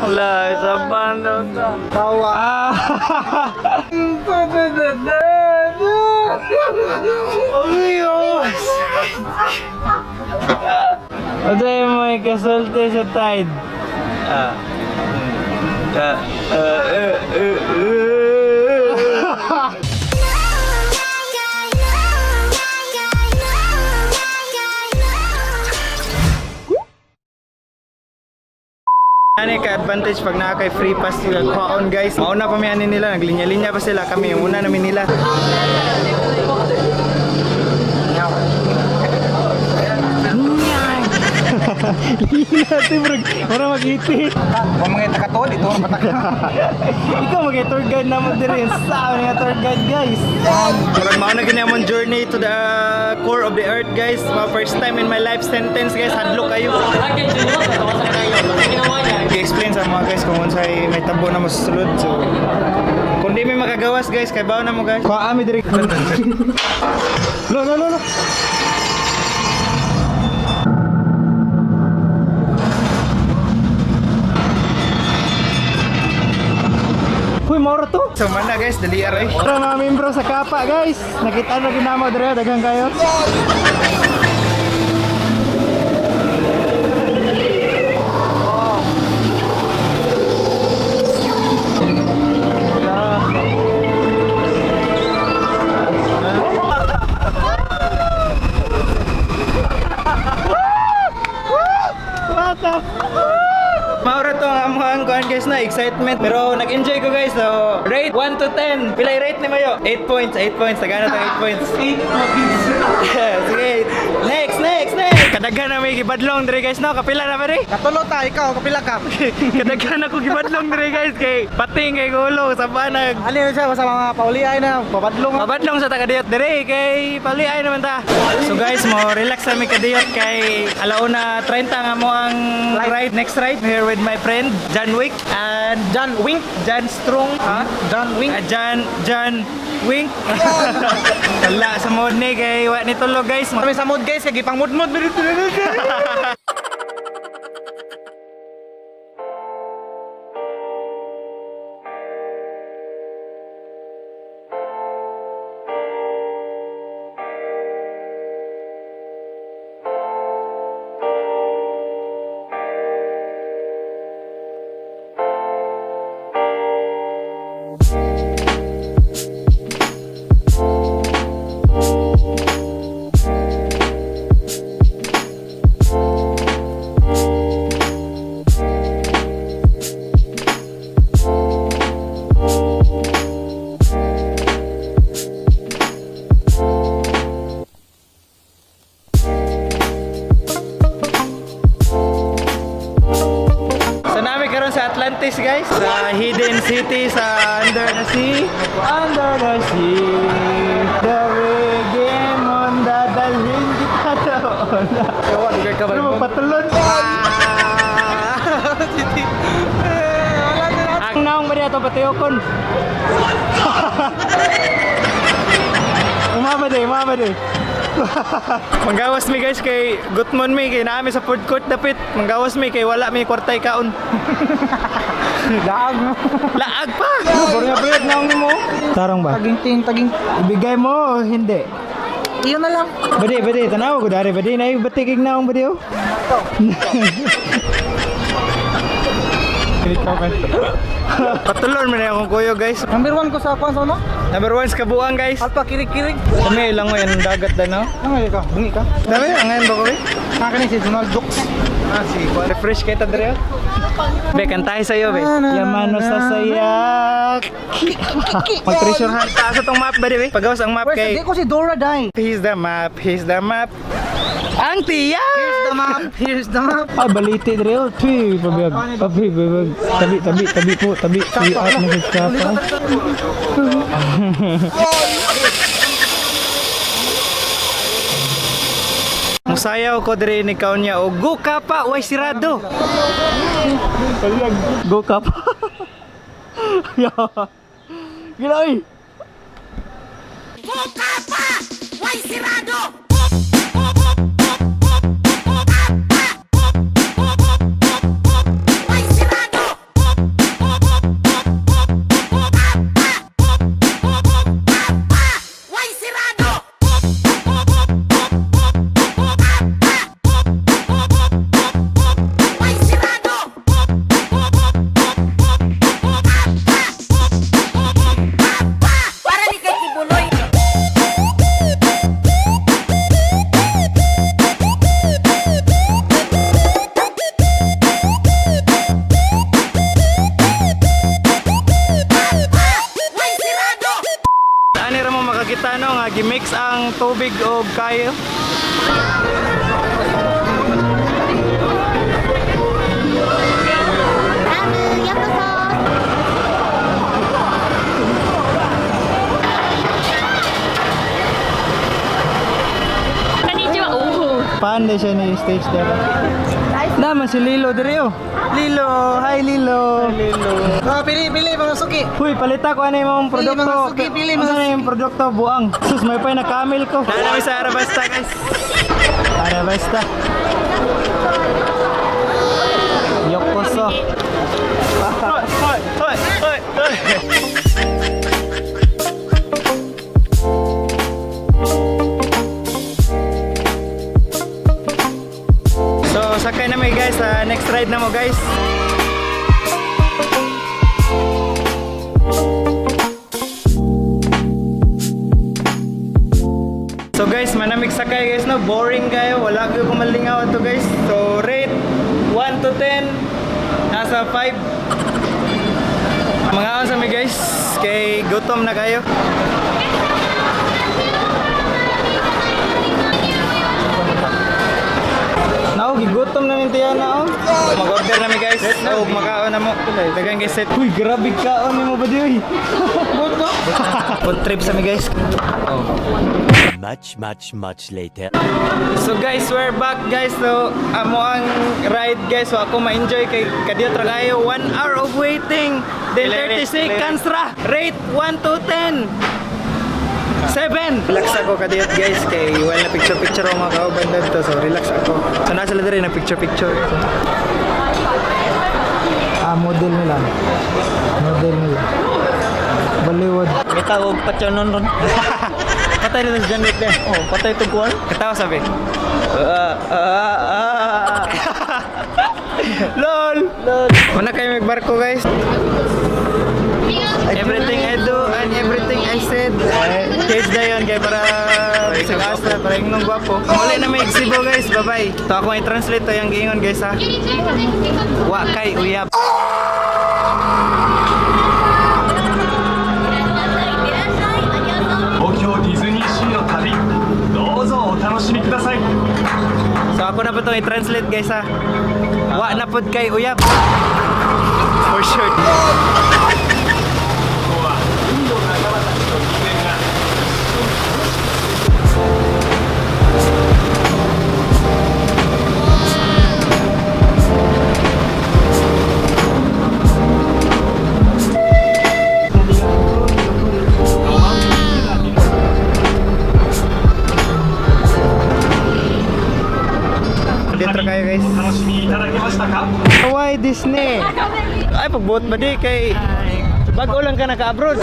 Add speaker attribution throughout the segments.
Speaker 1: Wala, sa bando ta.
Speaker 2: Tawa.
Speaker 1: Ah! Ano yung may kasulti sa tide? Ah. Ah. Ah. Eh, eh, eh.
Speaker 2: Ano ka advantage pag naa kay free pass sila kwaon, guys. Mauna pa mi ani nila, naglinya-linya pa sila, kami una namin nila.
Speaker 1: Natin bro, para mag-iti.
Speaker 2: Kung mga takatod ito ang patak.
Speaker 1: Ikaw mag tour guide na mo diri. Sa nga tour guide, guys.
Speaker 2: Murag mao na gini among journey to the core of the earth, guys. My first time in my life sentence, guys, hadlok kayo. I-explain sa mga guys kung unsay may tabo na mo sa sulod. So kung di may makagawas, guys, kay bawo na mo, guys.
Speaker 1: Kuha mi diri. Lo lo lo lo. Uy, moro to.
Speaker 2: So man na, guys, dali aray.
Speaker 1: Tara mga membro sa kapa, guys. Nakita na ginamo diri, daghang kayo. What the
Speaker 2: Maura to ang amuang kuan, guys, na excitement, pero nag-enjoy ko, guys. So rate 1 to 10. Pila rate ni Mayo? 8 points, 8 points. Tagana to 8 points. 8 points. Sige. Next, next, next. Kadaghan na may gibadlong dire, guys, no. Kapila na ba ri?
Speaker 3: Katulo ta, ikaw, kapila ka.
Speaker 2: Kadaghan ako gibadlong dire, guys, kay pating kay gulo sa banag.
Speaker 3: Ano yun siya, basta mga pauliay na, pabadlong.
Speaker 2: Mabadlong sa taga-diyot dire kay pali ay naman ta. So guys, mo relax kami kadiyot kay alauna 30 nga mo ang ride, next ride here with my friend John Wick and
Speaker 3: John Wink.
Speaker 2: John Strong.
Speaker 3: Ha? John Wink.
Speaker 2: Ah, John John Wink. Wala sa mood ni kay wa ni tulog, guys.
Speaker 3: Kami sa mood, guys, kay gipang mood-mood.
Speaker 2: So nami karon sa Atlantis, guys, sa Hidden City sa under the sea.
Speaker 1: Under the sea, the reggae mon dadalhin kita doon.
Speaker 3: Ewan, di ka
Speaker 1: Ano mo, patulon? Ang naong ba dito, patiyokon? Umaba de, umaba de.
Speaker 2: Manggawas mi, guys, kay gutmon mi kay naami sa food court dapit. Manggawas mi kay wala mi kwartay kaon.
Speaker 3: Laag mo.
Speaker 2: Laag pa.
Speaker 1: Bro nga bread, naong mo. Tarong ba?
Speaker 3: Taging ting, taging.
Speaker 1: Ibigay mo o hindi?
Speaker 3: Iyon na lang.
Speaker 1: Bade, bade, tanaw ko dari, bade, na batikig naong bade oh.
Speaker 2: Patulon man akong kuyo, guys.
Speaker 3: Number one ko sa kwan sa ano?
Speaker 2: Number one sa kabuang, guys.
Speaker 3: Alpa kirig-kirig.
Speaker 2: Kami lang ngayon dagat na no.
Speaker 3: Ano ka? Bungi ka?
Speaker 2: Dami ang ngayon ba ko eh?
Speaker 3: Sa akin ni seasonal jokes.
Speaker 2: Ah, sige. Refresh kita dire. Be, kantahe sa'yo, be.
Speaker 1: Yamano sa sayak.
Speaker 2: Mag-treasure hunt ta sa tong map ba, di, be? Pagawas ang map
Speaker 3: Where's
Speaker 2: kay
Speaker 3: di ko si Dora Dai.
Speaker 2: Here's the map, here's the map. Ang tiya!
Speaker 3: Here's the map, here's the map.
Speaker 1: Ah, baliti dire oh. Tuy, pabiyag. Pabi, pabiyag. Tabi, tabi, tabi po, tabi. Tabi out na sa kapa.
Speaker 2: Musayaw ko dire ni kaon niya o go kapa, way sirado.
Speaker 1: Go kapa. Gila oy.
Speaker 2: Gimix ang tubig og kayo. Paano siya ni stage dira? Naman si Lilo diri oh. Lilo, hi Lilo. Lilo.
Speaker 3: Oh, pili, pili, mga suki.
Speaker 2: Huy, palita ko ano yung mga
Speaker 3: Pili,
Speaker 2: produkto.
Speaker 3: mga suki, pili, mga
Speaker 2: Ano yung produkto buang? Sus, may pa na camel ko. Nanamin sa Arabasta, guys. Arabasta. Yokoso. Hoy, hoy, hoy, hoy, hoy. So, sakay na may guys sa next ride na mo guys. So guys, manamig sakay guys no, boring kayo, wala kayo kumalingaw ato guys. So rate 1 to 10, nasa 5. Mga sa mi guys, kay gutom na kayo. Nao, gigutom na mintiya na oh. Mag-order na mi guys. Oh, makaon na mo. Dagan guys set. Uy, grabe kaon nimo ba di oy. Food trip sa mi guys.
Speaker 4: Much, much, much later.
Speaker 2: So guys, we're back guys. So amo ang ride guys. So ako ma-enjoy kay kadiyot ra kayo. 1 hour of waiting. Then 30 seconds ra. Rate 1 to 10. 7. Relax ako kadiyot guys kay wala picture picture ako mga kauban dito. So relax ako. So nasa sila diri na picture picture. Ah, model nila. Model nila. Bollywood.
Speaker 1: May tawag pa siya nun ron. Patay na si John Wick din. Oh, patay itong kuwan.
Speaker 2: Katawa sabi.
Speaker 1: Ah, ah, ah.
Speaker 2: LOL! LOL! Mana kayo magbarko guys? Everything I do and everything I said. Cage na yun kay para sa asa, para yung nung gwapo. Muli na may exibo guys, bye-bye. So ako i-translate to yung giingon guys ha. Wa kay uyab.
Speaker 5: 東京ディズニーシーの旅どうぞお楽しみください
Speaker 2: So ako na po itong i-translate guys ha. Wa na pod kay uyab. For short. Dito kayo guys.
Speaker 5: お楽しみいただけましたか
Speaker 2: Hawaii Disney. Ay, pagbuot ba di kay bago lang ka naka-abroad.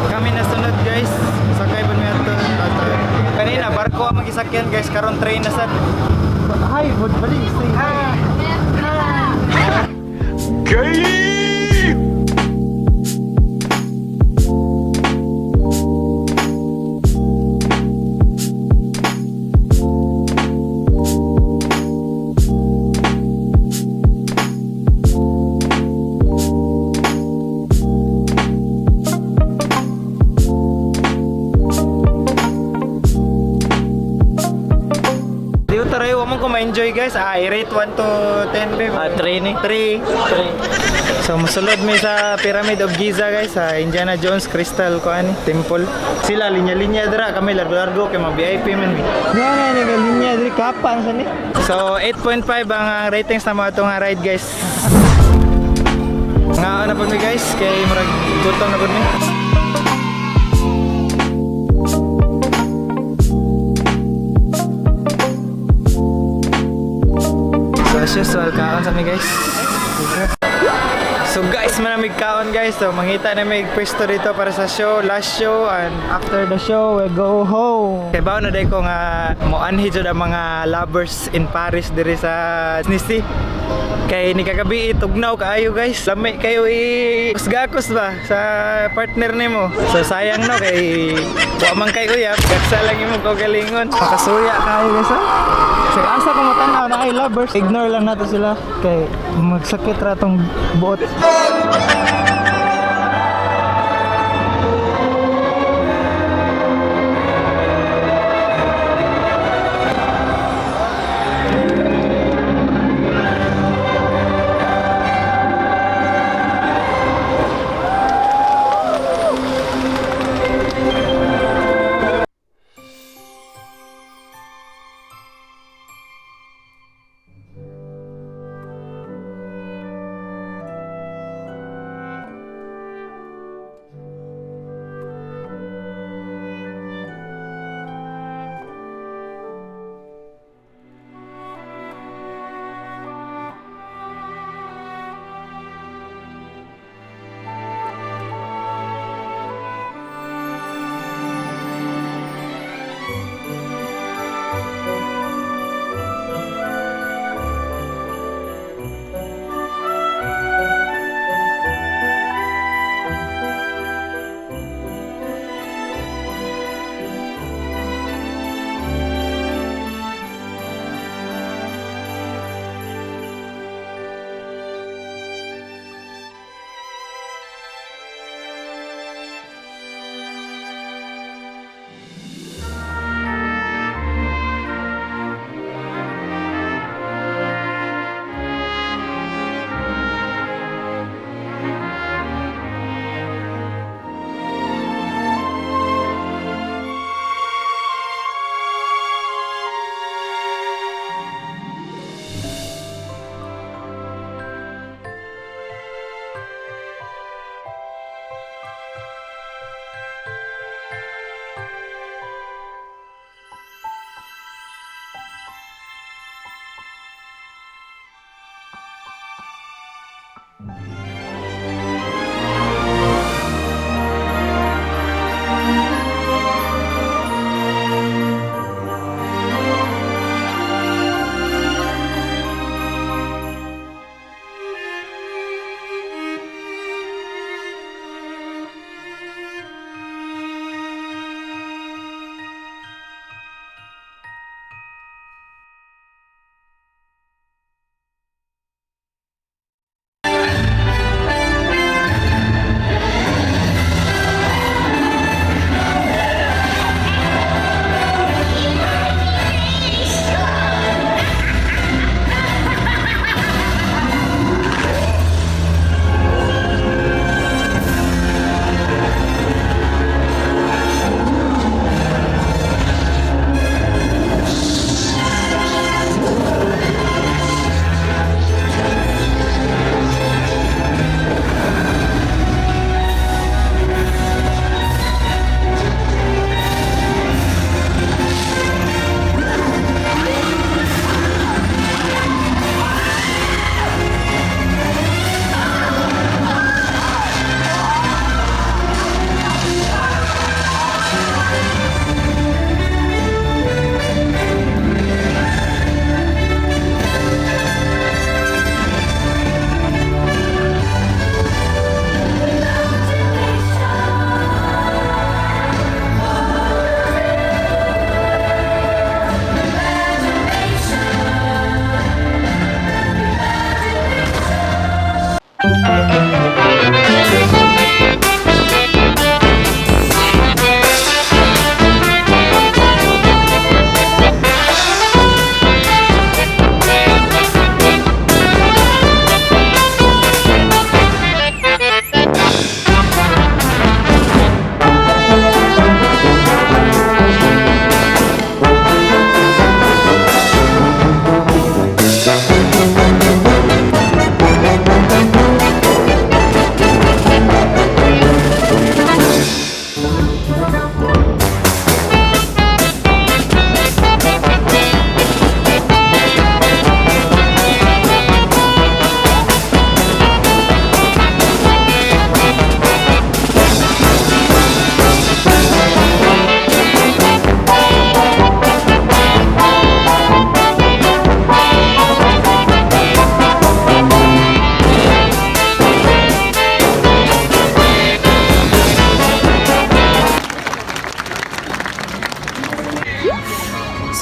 Speaker 2: Kami nasunod guys. Sakay pa niya to. Kanina barko ang magisakyan guys, karon train na sad. Hi, good ba di? Say hi.
Speaker 5: ゲイ
Speaker 2: Di tayo, wa man ko ma-enjoy guys. Ah, i-rate 1 to 10 babe.
Speaker 1: Ah, 3 ni.
Speaker 2: 3.
Speaker 1: 3.
Speaker 2: So musulod mi sa Pyramid of Giza guys sa Indiana Jones Crystal kuan Temple. Sila linya-linya dira kami largo-largo kay mga VIP man mi. Nga na ni linya diri kapan sa ni. So 8.5 ang ratings na mga itong ride guys. Nga na pud mi guys kay murag gutom na pud mi. So as usual, kaon sa mi guys. So guys, manamig kaon guys. So mangita na may pwesto dito para sa show, last show and after the show we go home. Kay bawo na day ko nga moanhi jud ang mga lovers in Paris diri sa Disney. Kay ni kagabi tugnaw kaayo guys. Lami kayo i kusgakos ba sa partner nimo. So sayang no kay wa man kay uyab, gaksa lang imong kaugalingon. Makasuya kayo guys ha. So asa ko motanaw na ay lovers, ignore lang nato sila kay magsakit ra tong buot.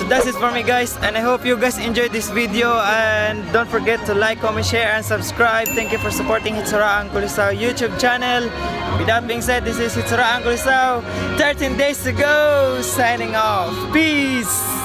Speaker 2: That's it for me, guys, and I hope you guys enjoyed this video, and don't forget to like, comment, share and subscribe. Thank you for supporting Hitsura Ang Kulisao YouTube channel. With that being said, this is Hitsura Ang Kulisao, 13 days to go, signing off. Peace.